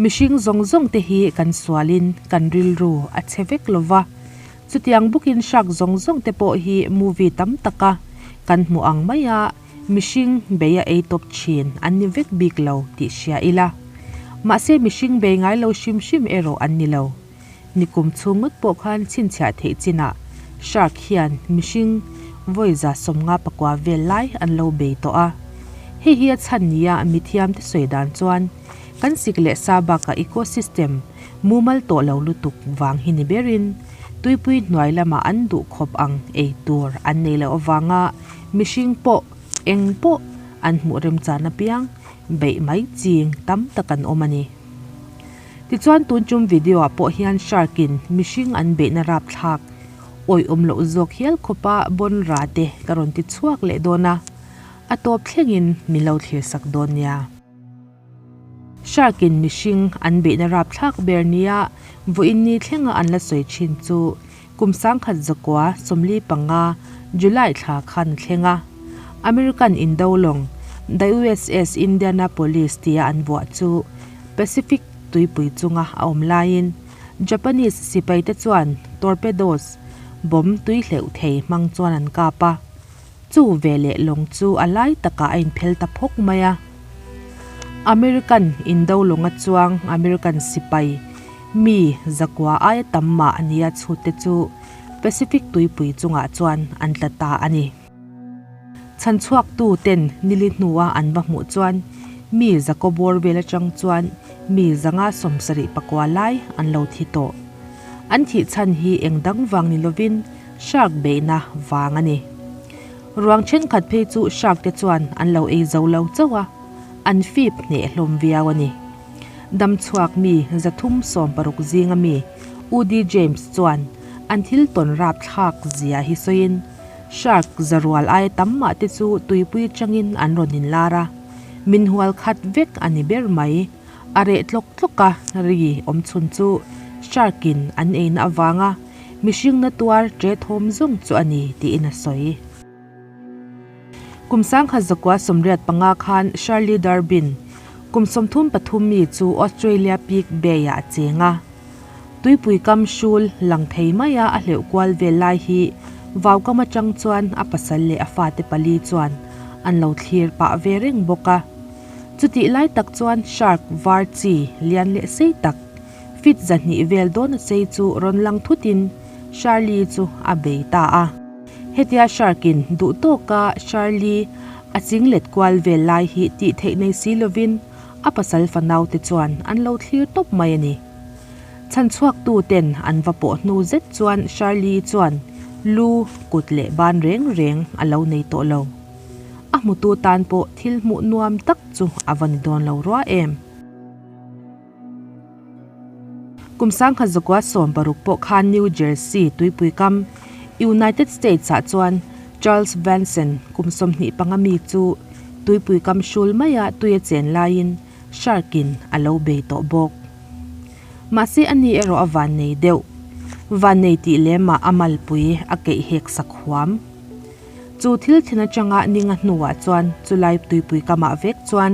Mihring zawng zawng te hi kan sualin kan rilru a chhe vek lo va, chutiang bawkin shark zawng zawng te pawh hi movie tam taka kan hmuh ang maia mihring bei a ei tawp thin an ni vek bik lo tih hria ila. Mahse mihring bei ngai lo hrim hrim erawh an ni lo. Nikum chhung ngawt pawh khan chhinchhiah theih chinah shark hian mihring vawi 59 vel lai an lo bei tawh a. Hei hi a chhan nia mithiamte sawi dan chuan kan sik leh sa bakah ecosystem mumal tawh lo lutuk vang hi ni berin tuipui hnuai lamah an duh khawp ang ei tur an nei loh avanga mihring pawh eng pawh an hmuh remchan apiang beih mai ching tam tak an awm a ni. Tichuan tun tum video ah pawh hian shark in mihring an beihna rapthlak awih awm loh zawk hial khawpa bawn ra te ka rawn ti chhuak leh dawn a, a tawp thlengin min lo thlir sak dawn nia. Shark in mihring an beihna rapthlak ber nia vawiin ni thlenga an la sawi thin chu kum 1945 July thla khan a thleng a, American indo lawng The USS Indianapolis tia an vuah chu Pacific tuipui chunga a awm laiin Japanese sipaite chuan torpedoes, bomb tui hleuh thei hmang chuan an kap a. Chu veleh lawng chu a lai takah a inphel ta phawk mai a. American indo lawnga chuang American sipai mi zakua aia tam mah a nia chhute chu Pacific tuipui chungah chuan an tla ta a ni. Chhan chhuaktu ten nili hnua an va hmuh chuan mi zakaw bawr vel atang chuan mi 574 lai an lo thi tawh. An thih chhan hi eng dang vang ni lovin shark beihna vang a ni. Ruang thenkhat phei chu shark te chuan an lo ei zo lo chauh a, an fip hneh hlawm viau a ni. Dam chhuak mi 360 zinga mi Udi James chuan an thil tawn rapthlak zia hi sawiin, Shark zarual aia tam mah te chu tuipui atangin an rawn inlar a, min hual khat vek a ni ber mai. A reh tlawk tlawk a, ri awm chhun chu shark in an eina avanga mihring na tuar ṭe thawm zawng chu a ni tiin a sawi. Kum 1985 khan Shirley Durbin, kum 33 mi chu Australia Peak Bay-ah a cheng a. Tuipui kam hrul lang thei maia a hleuh kual vel lai hi vaukam atang chuan a pasal leh a fate pali chuan an lo thlir pah ve reng bawk a. Chutih lai tak chuan shark var chi lian leh sei tak, feet 200 vel dawn a chei chu rawn lang thutin Shirley chu a bei ta a. Hetia shark in duh tawka Shirley a chinglet kual vel lai hi tih theih nei si lovin a pasal fanau te chuan an lo thlir tawp mai a ni. Chhan chhuak tu ten an va pawh hnu zet chuan Shirley chuan lu, kut leh ban reng reng a lo nei tawh lo. A hmutu tan pawh thil hmuh nuam tak chu a va ni dawn lo rua em. Kum 1960 pawh khan New Jersey tuipui kam United States ah chuan Charles Vanson kum 25 mi chu tuipui kam hrul maia tui a chen laiin shark in a lo bei tawh bawk. Mahse ani erawh a van nei deuh. Van nei tih lemah a malpui a keih hek sak huam. Chu thil thlen atanga ninga hnuah chuan chulai tuipui kamah vek chuan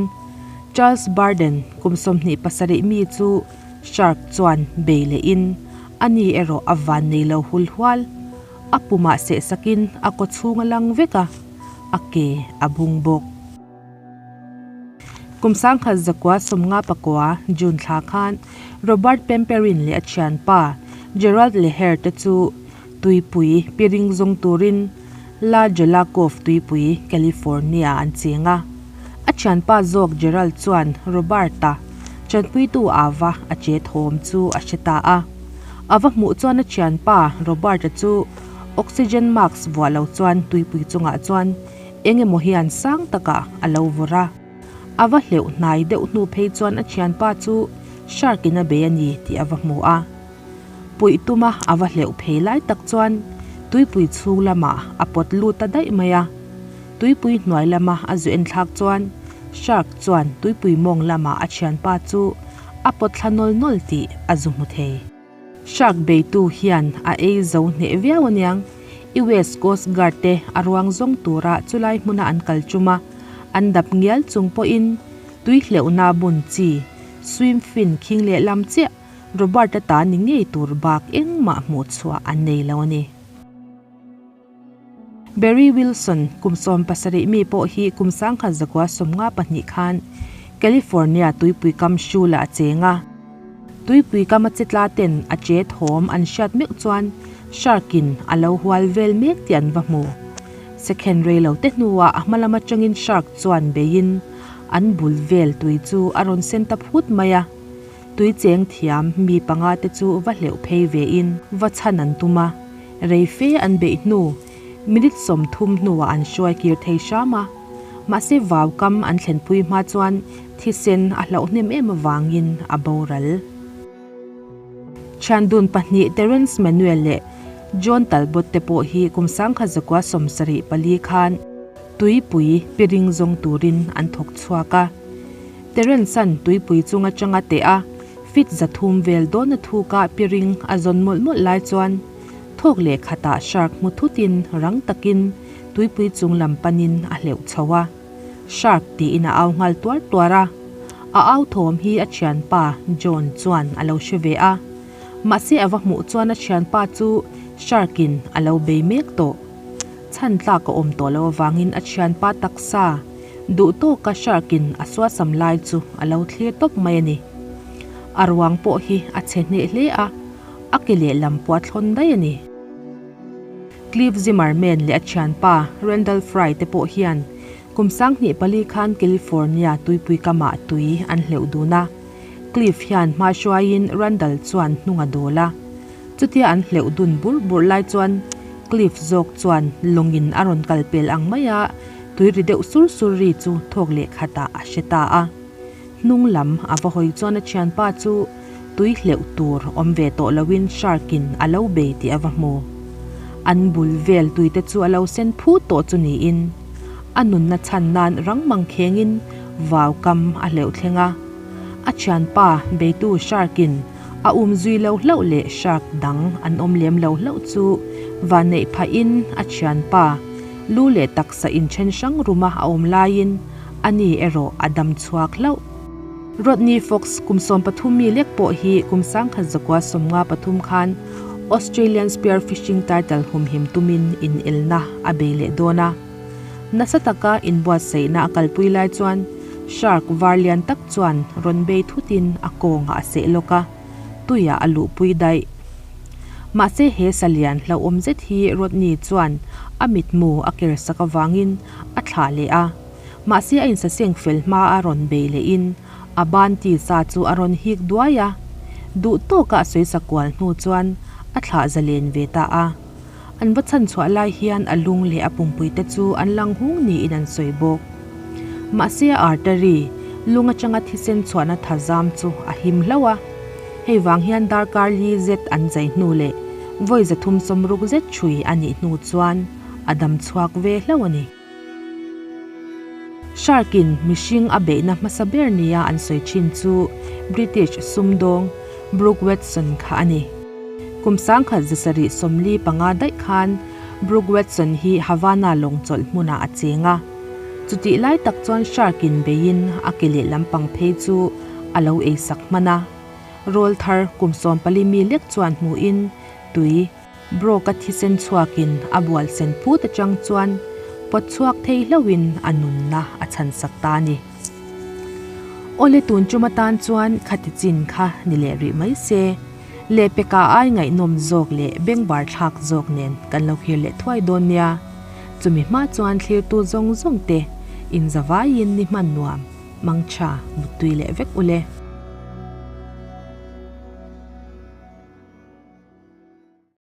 Charles Barden kum 27 mi chu shark chuan bei lehin ani erawh a van nei lo hul hual. A pumah seh sakin a kaw chhung a lang vek a, a ke a bung bawk. Kum 1959 June thla khan Robert Pamperin leh a thianpa Gerald Leher te chu tuipui piring zawng turin La Jolla Cove tuipui California an cheng a. A thianpa zawk Gerald chuan Robert-a chanpuitu ava a che thawm chu a hre ta a. A va hmuh chuan a thianpa Robert-a chu oxygen mask vuah lo chuan tuipui chungah chuan eng emaw hian sang takah a lo vawrh a. A va hleuh hnai deuh hnu phei chuan a thianpa chu shark in a bei a ni tih a va hmu a. Puih tuma a va hleuh phei lai tak chuan tuipui chhung lamah a pawt lut ta daih mai a. Tuipui hnuai lama a zu en thlak chuan shark chuan tuipui mawng lamah a thianpa chu a pawt thla nawl nawl tih a zu hmu thei. Shark beitu hian a ei zo hneh viau aniang. US Coast Guard te a ruang zawng tura chulai hmuna an kal tum a, an dap ngial chung pawhin tui hleuhna bun chi. Swim fin khing lehlam chiah Robert-a ta ni ngei tur bak engmah hmuh chhuah an nei lo a ni. Barry Wilson, kum 70 mi pawh hi kum 1952 khan California tuipui kam hrulah a cheng a. Tuipui kama che tla ten a che thawm an hriat meuh chuan shark in a lo hual vel mek tih an va hmu. Second rei lo te hnuah a hma lam atangin shark chuan beiin an bul vel tui chu a rawn sen ta phut mai a. Tui cheng thiam mi panga te chu va hleuh phei ve in va chhan an tum a, rei fe an beih hnu minute 30 hnuah an hruai kir thei hram a. Mahse vau kam an thlenpui hma chuan thisen a hlauh hnem em avangin a boral. Thiandun pahnih Terence Manuel leh John Talbot te pawh hi kum 1974 khan tuipui piring zawng turin an thawk chhuak a. Terence-a'n tuipui chung atanga teh a, feet 300 vel dawn a thuk a piring a zawn mawlh mawlh lai chuan thawk leh khatah shark hmu thutin rang takin tuipui chung lam panin a hleuh chho a. Shark tiin a au nghal tuar tuar a. A au thawm hi a thianpa John chuan a lo hre ve a. Mahse a va hmuh chuan a thianpa chu shark in a lo bei mek tawh. Chhan tlak a awm tawh loh avangin a thianpa taksa duh tawka shark in a suasam lai chu a lo thlir tawp mai a ni. A ruang pawh hi a chhe hneh hle a, a ke lehlam pawh a thlawn daih a ni. Cliff Zimmerman leh a thianpa Randall Fry te pawh hian kum 2004 khan California tuipui kamah tui an hleuh dun a. Cliff hian hma hruaiin Randall chuan hnung a dawl a. Chutia an hleuh dun burh burh lai chuan Cliff zawk chuan lawngin a rawn kal pel ang mai a, tui ri deuh sur sur ri chu thawk leh khatah a hre ta a. Hnung lam a va hawi chuan a thianpa chu tui hleuh tur awm ve tawh loin shark in a lo bei tih a va hmu. An bul vel tui te chu a lo sen phut tawh chu niin a nunna chhan nan rang mang khengin vau kam a hleuh thleng a. A thianpa beitu shark in a um zui lo hlauh leh shark dang an awm lem lo hlauh chu van neih phahin a thianpa lu leh taksa inthen hrang ruma a awm laiin a ni erawh a dam chhuak hlauh. Rodney Fox kum 13 mi lek pawh hi kum 1953 khan Australian Spearfishing title humhim tumin in elna a bei leh dawn a. Nasa taka inbuatsaihna a kalpui lai chuan shark var lian tak chuan rawn bei thutin a kawngah a seh lawk a, tuiah a luhpui daih. Mahse he salian hlauhawm zet hi Rodney chuan a mitmu a ker sak avangin a thlah leh a. Mahse a insaseng fel hma a rawn bei lehin a ban tisa chu a rawn hik duai a. Duh tawka a sawi sakual hnu chuan a thlah zalen ve ta a. An va chhan chhuah lai hian a lung leh a pumpui te chu an lang hung niin an sawi bawk. Mahse a artery, lung atanga thisen chhuahna thazam chu a him hlauh a. Hei vang hian darkar li zet an zai hnu leh vawi 360 zet ṭhui a nih hnu chuan a dam chhuak ve hlauh a ni. Shark in mihring a beihna hmasa ber nia an sawi thin chu British sumdawng Brooke Watson kha a ni. Kum 1775 daih khan Brooke Watson hi Havana lawng chawlh hmunah a cheng a. Chutih lai tak chuan shark in beiin a ke leh lampang phei chu a lo eisak hman a. Rawl thar kum 14 mi lek chuan hmuhin tui Brooke-a thisen chhuakin a bual sen phut atang chuan pawt chhuak thei hlauhin a nunna a chhansak ta a ni. Awle tun tum atan chuan khati chin kha ni leh rih mai se, lehpeka ai ngaihnawm zawk leh bengvar thlak zawk nen kan lo khir leh thuai dawn nia. Chumi hma chuan thlirtu zawng zawng te inzavaiin ni hman nuam, mangtha, muttui leh vek ule.